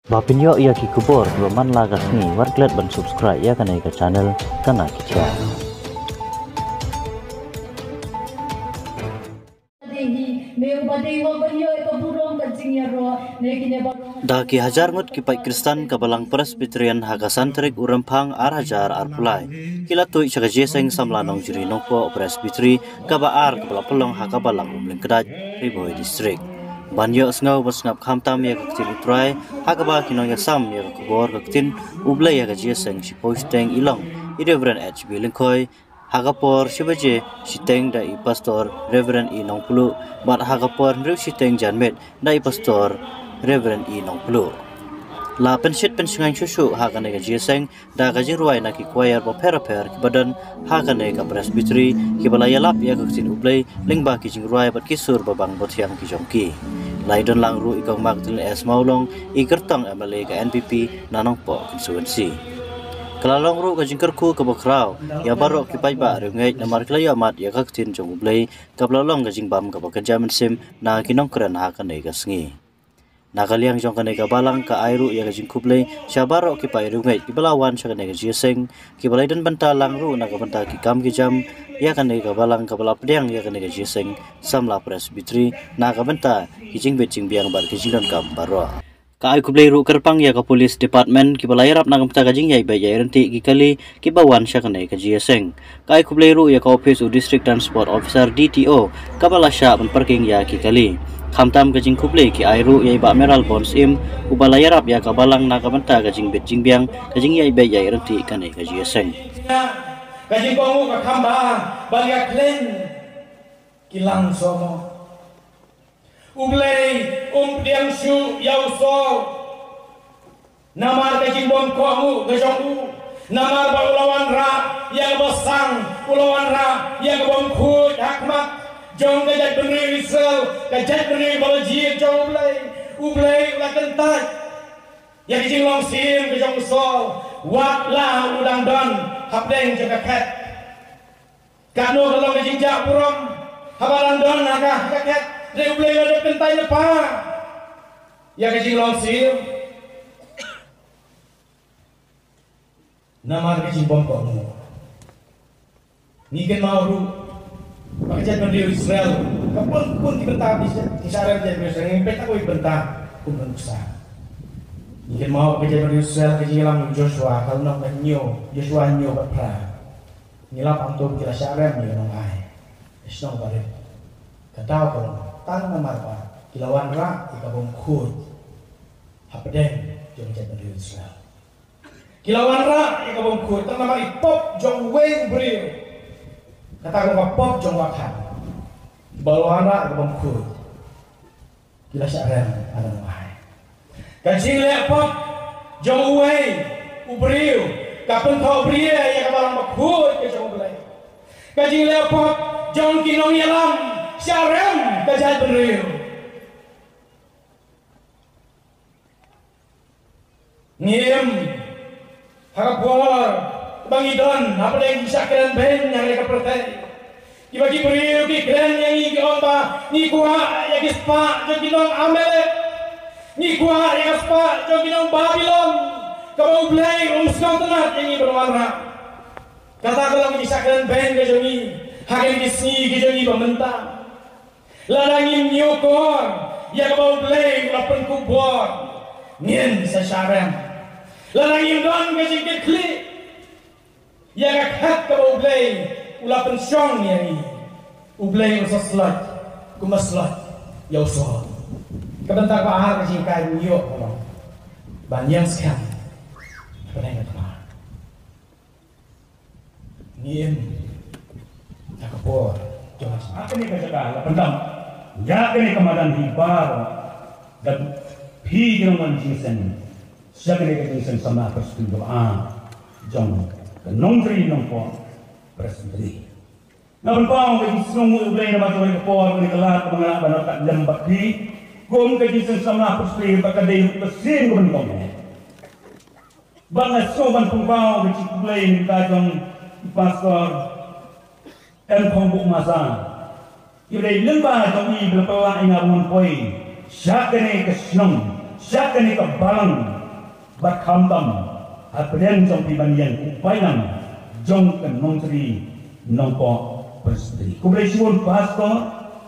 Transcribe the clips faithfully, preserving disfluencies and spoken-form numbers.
Ba pynïoh ïa ki khubor kiba man la ka sngi, wat klet ban subscribe ïa kane ka channel Kana Ki Jia. Da ki hajar ngut ki paid Khristan ka Balang Presbyterian ha ka san tarik u Rymphang ar hajar arphew lai ki la tuid sha ka jingïaseng samla nongjri Nongpoh Presbytery kaba ar kaba la pynlong ha ka Balang Umlyngkdait, Ri Bhoi District, ban ïohsngew ban sngap khamtam ïa ka ktien U Trai, ha kaba ki nongïasam ïa ka khubor ka ktien U Blei ïa ka jingïaseng shiphew shiteng i long i Reverend H B Lyngkhoi, ha ka por shi baje shiteng da i Pastor Reverend E Nongpluh, bad ha ka por hynriew shiteng janmiet da i Pastor Reverend E Nongpluh. La pynshit pynshngaiñ shuh shuh ha kane ka jingïaseng da ka jingrwai na ki choir bapher bapher kiba don ha kane ka Presbytery, kiba la ïalap ïa ka ktien U Blei lyngba ki jingrwai bad ki sur ba bang ba thiang ki jong ki. La ïadon lang ruh i Kong Magdalene S Mawlong, i kyrtong M L A ka N P P na Nongpoh constituency. Ka la long ruh ka jingkyrkhu kaba khraw ïa baroh ki paidbah riewngeit namar ki la ïohmad ïa ka ktien jong U Blei, kaba la long ka jingbam kaba kynja mynsiem na ki nongkren ha kane ka sngi. Na ka liang jong kane ka Balang ka ai ruh ïa ka jingkhublei sha baroh ki paid riewngeit kiba la wan sha kane ka jingïaseng, kiba la ïadon bynta lang ruh na ka bynta ki kam ki jam ïa kane ka Balang kaba la pdiang ïa kane ka jingïaseng samla Presbytery na ka bynta ki jingbit jingbiang bad ki jingdonkam baroh. Ka ai khublei ruh kyrpang ïa ka Police Department kiba la ïarap na ka bynta ka jingïaid beit ïaid ryntih ki kali kiba wan sha kane ka jingïaseng. Ka ai khublei ruh ïa ka ophis u District Transport Officer, D T O, kaba la shah ban parking ïa ki kali. Khamtam ka jingkhublei ki ai ruh ïa i Bah Meral Bons Im, uba la ïarap ïa ka Balang na ka bynta ka jingbit jingbiang, ka jingïaid beit ïaid ryntih kane ka jingïaseng. Ka jingkohnguh ka kham bha, ba ïa khlem ki lang somo. U Blei um pdiang shuh ïa u Saul namar ka jingbym kohnguh ka jong u, namar ba u la wanrah ïa kaba sang, u la wanrah ïa ka bym khuid ha khmat jong ka jaitbynriew Israel, ka jaitbynriew ba la jied jong U Blei. U Blei u la kyntait ïa ka jinglong syiem ka jong u Saul wat la u dang don hapdeng jong ka khet. Katno ka long ka jingjah burom haba dang don ha ka, ha ka khet, hynrei U Blei u la dep kyntait lypa ïa ka jinglong syiem. Namar ka jingbym kohnguh. Ngi kynmaw ruh ba ka jaitbynriew Israel, ka bun bun ki bynta ki shah, ki shah rem jaitbynriew Israel, ngi peit tang kawei ka bynta, kum ka nuksa. Ngi kynmaw ba ka jaitbynriew Israel ka jingïalam u Joshua, ka lynnong ba hynñiew, Joshua hynñiew bad phra. Ngi lap hangto ba ki la shah rem ïa ka nongai, ka shnong barit. Ka daw ka long tang namar ba ki la wanrah ïa ka bym khuid hapdeng jong ka jaitbynriew Israel. Ki la wanrah ïa ka bym khuid tang namar i pop jong uwei u briew. Kata ka long ka pop jong u Achan. Ba la wanrah ïa ka bym khuid. Ki la shah rem ha ka nongai. Ka jingleh pop jong uwei u briew ka pynthohbria ïa ka Balang Bakhuid ka jong U Blei. Ka jingleh pop jong ki nongïalam shah rem ka jaitbynriew. Ngi im ha ka por ba ngi don hapdeng ki shah kren beiñ ha kane ka pyrthei. Kiba ki briew ki kren ïa ngi, ki ong ba ngi kwah ïa ki spah jong ki nong Amalek, ngi kwah ïa ka spah jong ki nong Babilon, kaba U Blei um sngewtynnat ïa ngi ban wanrah. Kata ka long ki shah kren beiñ ka jong ngi ha kine ki sngi ki jong ngi ba mynta. Lada ngim ñiewkor ïa kaba U Blei u la pynkup bor, ngin sa shah rem. Lada ngim don ka jingkitkhlieh ïa ka khet kaba U Blei u la pynshong ïa ngi, U Blei un sa slot kumba slot ïa u Saul. Ka bynta kaba ar ka jinghikai ba ngi ïoh ka long ban ïeng skhem ha pdeng ka tma. Ngi im ha ka por jong ka jingim. Ha kane ka jaka la pyndap ïa kane ka madan hi baroh da phi ki nongwan jingïaseng sha kane ka jingseng samla Presbytery kaba ar jong ka Nongthymmai Nongpoh Presbytery. Nga pynpaw ka jingsngewnguh ïa U Blei namar kane ka por, kane ka lad kaba nga lah ban ïaid lem bad phi kum ka jingseng samla Presbytery, ba ka dei ka sien kaba nyngkong. Bad nga sngewbha ban pynpaw ka jingkhublei na ka bynta jong i Pastor M. Khongbuk Masa. Ki ba dei lyngba jong i ba la pynlah ïa nga ban poi sha kane ka shnong sha kane ka balang, bad khamtam hapdeng jong phi ban ïeng u paidlang jong ka Nongtri Nongpoh Presbytery. Khublei shibun Pastor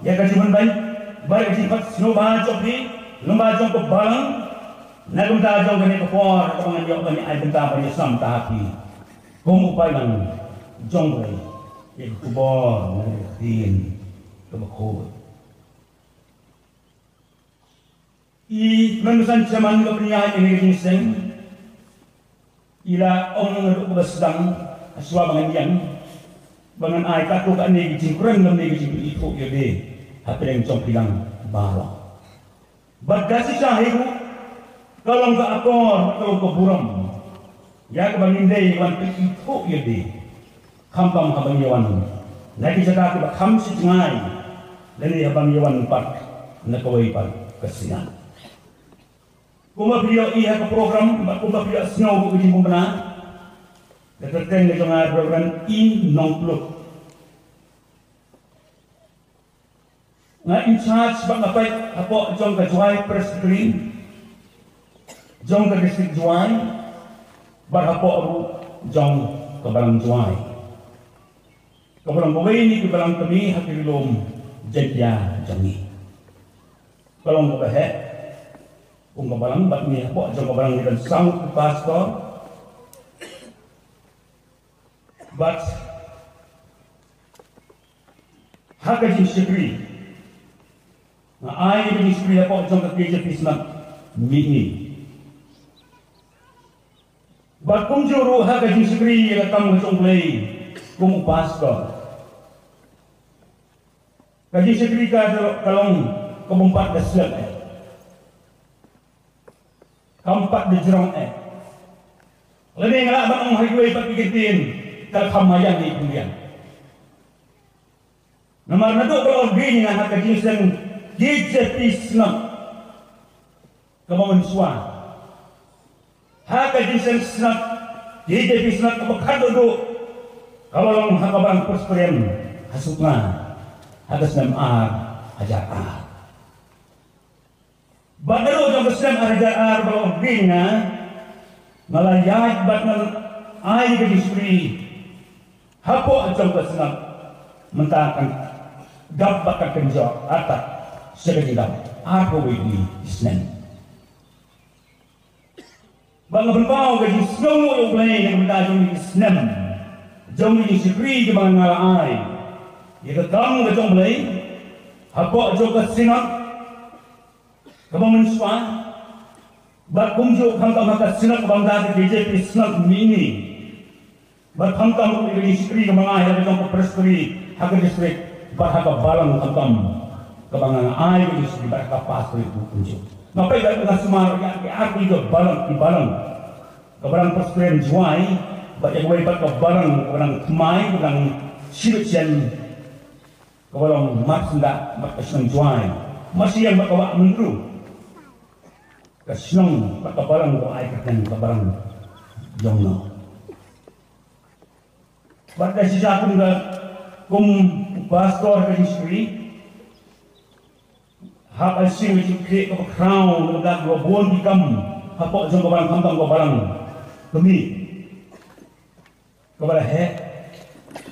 ïa ka jingpynbeit bad ka jingpynsngewbha jong phi lyngba jong ka balang. Na ka bynta jong kane ka por kaba ngan ïoh ban ai bynta ban ïasam ha phi kum u paidlang jong U Blei ïa ka khubor na ka ktien kaba khuid. I Kmen Basan Chairman ka pynïaid ïa kane ka jingseng, i la ong naduh kaba sdang, hashwa ba ngan ïeng, ba ngan ai katto katne ka jingkren lem ne ka jingpynithuh ïa lade hapdeng jong phi lang baroh. Bad ka shisha hi ruh ka long ka akor, ka long ka burom ïa kaba ngin dei ban pynithuh ïa lade, khamtam haba ngi ïawan na ki jaka kiba kham shi jngai lane haba ngi ïawan pat na kawei pat ka synod. Kumba phi ïohi ha ka program bad kumba phi ïohsngew ruh ka jingkumbna, ka kyrteng ka jong nga Reverend E. Nongpluh. Nga in charge bad nga peit hapoh jong ka Jowai Presbytery jong ka district Jowai bad hapoh ruh jong ka balang Jowai, kaba long kawei na ki balang kmie ha ki ri lum Jaintia jong ngi. Ka long kaba heh kum ka balang bad ngi hapoh jong ka balang ngi don saw u pastor. Bad ha ka jingshakri, nga ai ka jingshakri hapoh jong ka K J P Synod mihngi. Bad kumjuh ruh ha ka jingshakri ïa ka kam ka jong U Blei kum u pastor. Ka jingshakri ka, ka long kaba ym pat da slem eh, kam pat da jrong eh. Lane nga lah ban ong ha kiwei pat ki ktien, ka la kham maïan ïa i khyndiat. Namar naduh ba la ordain nga ha ka jingseng K J P Synod kaba mynshuwa, ha ka jingseng Synod K J P Synod kaba khatduh duh, kaba long ha ka Balang Presbyterian ha Sutnga ha ka snem ar hajar ar. Bad naduh jong ka snem ar hajar ar ba la ordain nga, nga la ïaid bad nga la ai ka jingshakri hapoh jong ka Synod mynta kan dap bad kan kynjoh artat sha ka jingdap arphew wei snem. Bad nga pynpaw ka jingsngewnguh ïa U Blei na ka bynta jong ki snem jong ki jingshakri kiba nga la ai ïa ka kam ka jong U Blei hapoh jong ka Synod kaba mynshuwa. Bad kumjuh khamtam ha ka Synod kaba mynta ka K J P Synod mihngi. Bad khamtam ruh ïa ka jingshakri kaba nga ai ha ka jong ka Presbytery ha ka district bad ha ka balang khamtam kaba nga ai ka jingshakri bad ha ka pastorate ruh kumjuh. Nga peit bad nga sumar ïa ki ar tylli ki balang, ki balang, ka Balang Presbyterian Jowai bad ïa kawei pat ka balang, ka Balang Thymmai, ka Balang Shibit Syian, kaba long marsyndah bad ka shnong Jowai, marsyiang bad ka Wah Myntdu, ka shnong bad ka balang kaba ai kyrteng ka Balang Jongno. Bad ka shisha kum ka, kum u pastor ka jingshakri, hap ai shisha ka jingkit kaba khraw na ka bynta kiba bun ki kam hapoh jong ka balang khamtam ka balang kmie. Kaba la heh,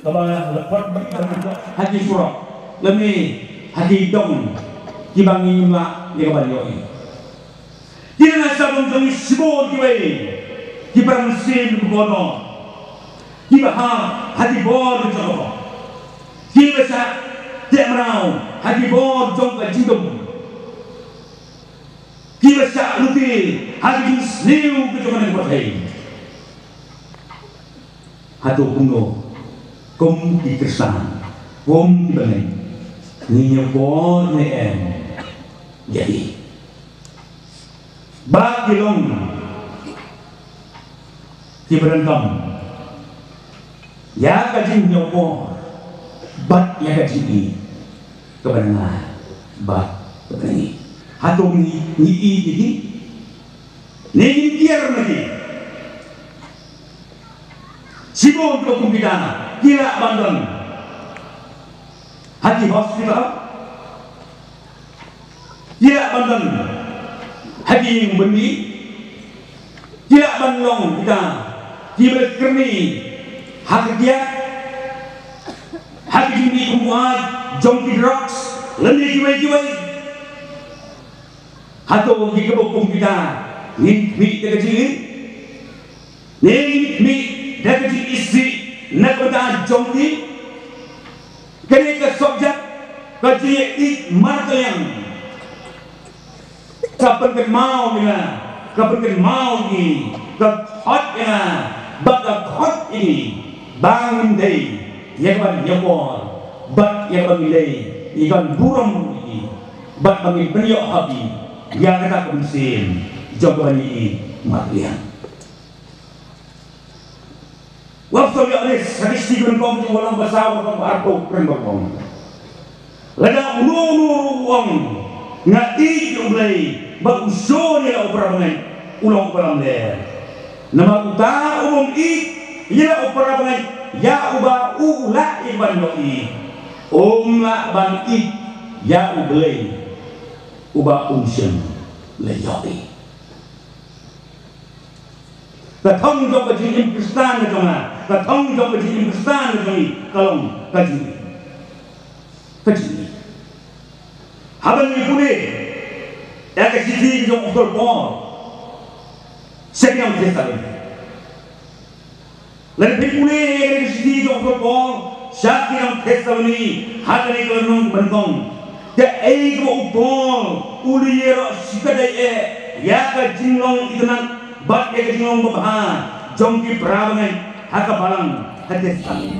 kaba la put bad kaba la jop ha ki surok lane ha ki dong kiba ngim lah ïa kaba ïohi. Ki la sah bun jong ngi shibun kiwei ki para mynsiem ki bun, kiba hap ha ki bor jong ka, kiba shah teh mraw ha ki bor jong ka jingdum, kiba shah lute ha ki jingsniew ka jong ka nongpyrthei. Hato kumno kum ki Khristan, kum ki bangeit, ngin ïa bor ne em ïa ki? Ba ki long kiba donkam ïa ka jingïoh bor bad ïa ka jingïeit kaba na nga bad kaba na ngi. Hato ngi, ngi ïeit ïa ki? Ne ngi kiar na ki? Shibun ki kum kita ki lah ban don ha ki hospital, ki lah ban don Ha ki ïing bynriew ki lah ban long kita kiba kyrni ha ka kiad, ha ka jingmih kum u ai jong ki drugs lane kiwei kiwei. Hato ki kaba kum kita ngin khmih da ka jingim? Ne ngin khmih da ka jingisih na ka bynta jong ki? Kane ka subject ka jingïeit markylliang ka pynkynmaw ïa nga, ka pynkynmaw ïa ngi, ka khot ïa nga bad ka khot ïa ngi ba ngin dei ïa ka ban ïakor bad ïa ka ban dei ïa ka ban burom ïa ngi bad ba ngin pynïoh ha phi ïa kata ka mynsiem jong ka ban ïeit markylliang. Wat sngewthuh ïa ka shithi nyngkong jong u Wallam ba saw, ba arphew, kren ba ong, lada uno uno ruh u ong nga ïeit ïa U Blei bad u shun ïa la u para bangeit, u long uba lamler. Namar uta u bym ïeit ïa la u para bangeit ïa uba u lah ïa ka ban ïohi, um lah ban ïeit ïa U Blei uba um shym la ïohi. Ka thong jong ka jingim Khristan ka jong nga, ka thong jong ka jingim Khristan ka jong ngi ka long ka jingim, ka jingim. Haba ngi pule ïa ka shithi jong u Apostol Paul sha ki nong Thessaloni, lada phi pule ïa ka shithi jong u Apostol Paul sha ki nong Thessaloni, ha kane ka lynnong ba nyngkong, kaei kaba u Paul u la ïaroh shikatdei eh ïa ka jinglong itynnad bad ïa ka jinglong babha jong ki para bangeit ha ka balang ha Thessaloni.